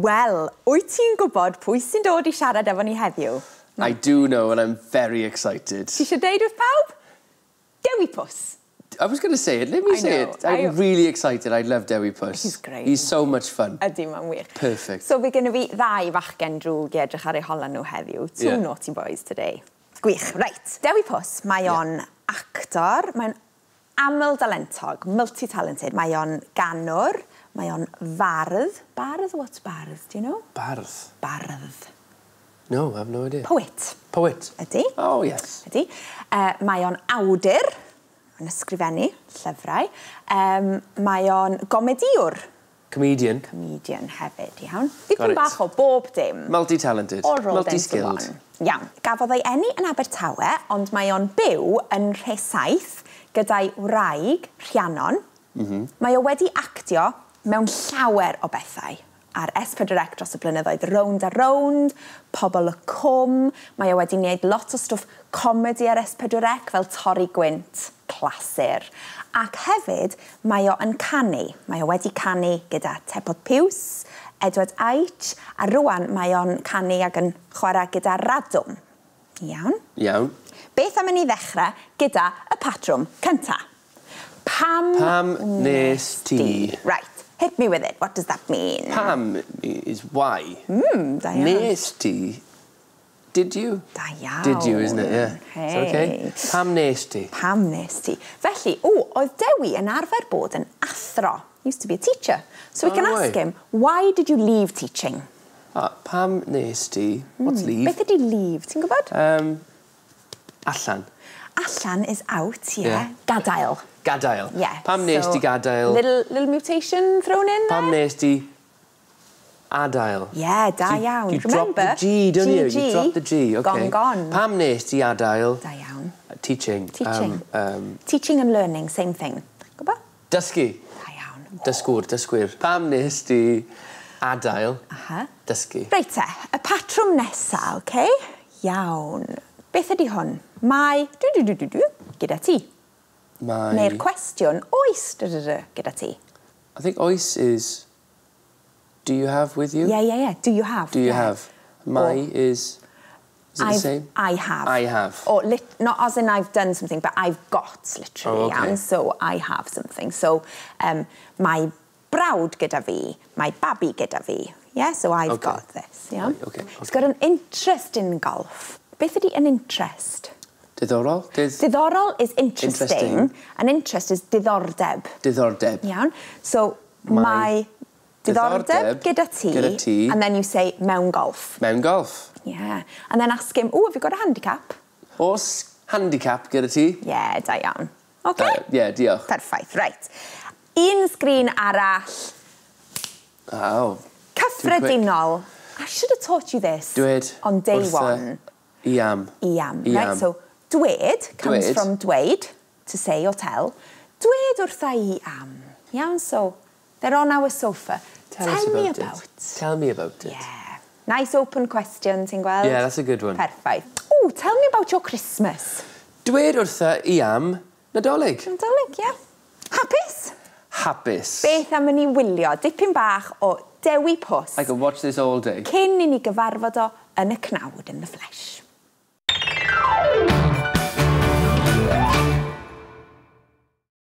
Wel, wyt ti'n gwybod pwy sy'n dod i siarad efo ni heddiw? I do know and I'm very excited. Ti eisiau deud wrth pawb? Dewi Pws. I was going to say it. Let me I say know, it. I'm really excited. I love Dewi Pws. He's great. He's so much fun. Ydy, mae'n wych. Perfect. So fe gynno fi ddau fachgen drwg i edrych ar eu hola nhw heddiw. Two naughty boys today. Gwych. Reit. Dewi Pws, mae o'n actor, mae'n aml dalentog, multi-talented. Mae o'n ganwr, mae o'n fardd. Bardd? What's bardd? Do you know? Bardd. Bardd. No, I have no idea. Poet. Poet. Ydy. Oh, yes. Ydy. Mae o'n awdur, yn ysgrifennu llyfrau. Mae o'n gomediwr. Comedian. Comedian hefyd, iawn. Dipyn it. Bach o bob dim. Multi-talented. All rolled into Multi-skilled. one. Iawn. Gafodd ei eni yn Abertawe, ond mae o'n byw yn Rhesaith gyda'i wraig, Rhiannon. Mae o wedi actio mewn llawer o bethau ar S4C dros y blynyddoedd, Rownd a Rownd, Pobol y Cwm. Mae o wedi wneud lot o stwff comedi ar S4C fel Torri Gwynt, clasur. Ac hefyd, mae o yn canu. Mae o wedi canu gyda Tebot Piws, Edward Aich, a rwan mae o'n canu ac yn chwarae gyda Radwm. Iawn. Iawn. Beth am i ni ddechrau gyda y patrwm cynta? Pam, Pam nes ti? Right, hit me with it. What does that mean? Pam is why. Da iawn. Nes ti. Did you? Da iawn. Did you, isn't it? Yeah. Hey. It's okay. Pam nes ti? Pam nes ti? Felly, o, oedd Dewi yn arfer bod yn athro. Used to be a teacher. So we Oh, can no ask way. him, why did you leave teaching? Ah, pam nes ti? What's leave? Beth ydy leave? Ti'n gwybod? Allan. Allan is out, yeah. Yeah. Gadael. Gadael. Yeah. Pam nes so ti gadael? Little mutation thrown in there? Pam nes ti adael? Yeah, da You- iawn. You Remember, drop the G, don't you? GG, You drop the G, okay. Gone, gone. Pam nes ti adael? Da iawn. Teaching. Teaching. Teaching and learning, same thing. Gwybod? Dysgu. Da iawn. Dysgwr, dysgwyr. Pam nes ti adael dysgu? Reit te, y patrwm nesa, oce? Iawn. Beth ydy hwn? Mae du du du du du gyda ti. Mae... Neu'r cwestiwn oes du du du gyda ti. I think oes is... Do you have with you? Yeah. Do you have? Do you have? Mae is... Is it the same? I have. I have. Or not as in I've done something, but I've got, literally. Oh, okay. Iawn. So I have something. So mae brawd gyda fi, mae babi gyda fi. Yeah, so I've got this. Yeah. Right, okay, He's got an interest in golf. Beth ydy an interest? Diddorol? Diddorol is interesting. Interesting. An interest is diddordeb. Diddordeb. Iawn. So Mae mae diddordeb gyda ti, gyda ti. And then you say mewn golf. Mewn golf. Yeah. And then ask him, oh, have you got a handicap? Oes handicap gyda ti? Yeah, da iawn. Okay? Da, yeah, diolch. Perffaith, right. Un sgrin arall. Oh. Cyffredinol. I should have taught you this Dwed on day wrtha one. I am. I am. I Right, am. so dwed comes Dwed. from dweud, to say or tell. Dwed wrtha i am. Iawn, so they're on our sofa. Tell us me about about. it. Tell me about it. Yeah. Nice open question, ti'n gweld? Yeah, that's a good one. Perffaith. Oh, tell me about your Christmas. Dwed wrtha i am Nadolig. Nadolig, yeah. Hapus? Hapus. Beth am i ni wylio dipyn bach o Dewi Pws I could watch this all day. Cyn i ni gyfarfod o yn y cnawd, in the flesh.